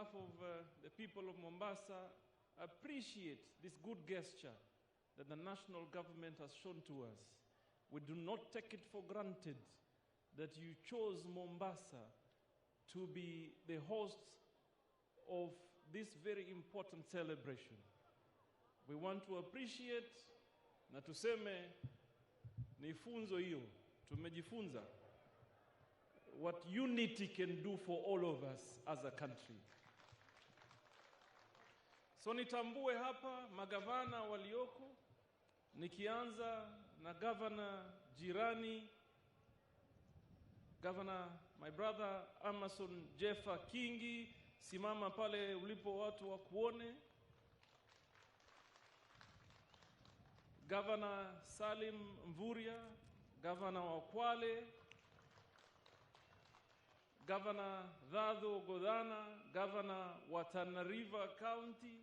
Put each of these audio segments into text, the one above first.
behalf of the people of Mombasa, appreciate this good gesture that the national government has shown to us. We do not take it for granted that you chose Mombasa to be the host of this very important celebration. We want to appreciate na tuseme ni funzo hiyo, tumejifunza what unity can do for all of us as a country. So nitambue hapa magavana walioko, nikianza na gavana jirani, Governor, my brother Amason Jeffa Kingi, simama pale ulipo watu wakuone. Governor Salim Mvurya, Governor wa Kwale, Governor Dhadho Godhana, Governor wa Tana River County,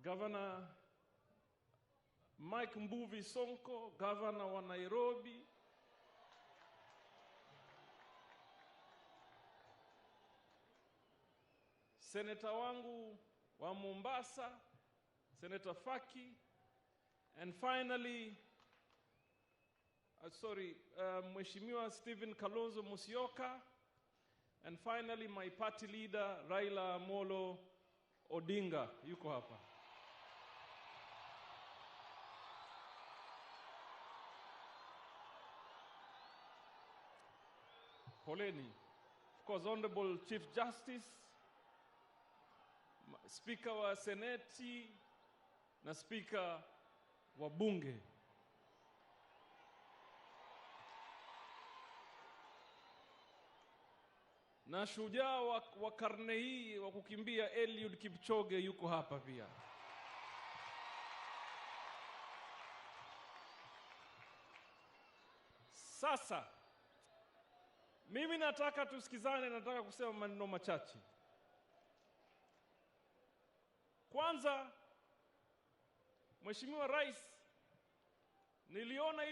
Governor Mike Mbuvi Sonko, Governor wa Nairobi, Senator wangu wa Mombasa, Senator Faki, and finally, Mheshimiwa Stephen Kalonzo Musyoka, and finally my party leader Raila Amolo Odinga yuko hapa. Poleni. Of course, Honorable Chief Justice, Speaker wa Seneti na Speaker wa Bunge. Na shujaa wa karne hii wa kukimbia Eliud Kipchoge yuko hapa pia. Sasa mimi nataka tusikizane, nataka kusema maneno machache. Kwanza, Mheshimiwa Rais, niliona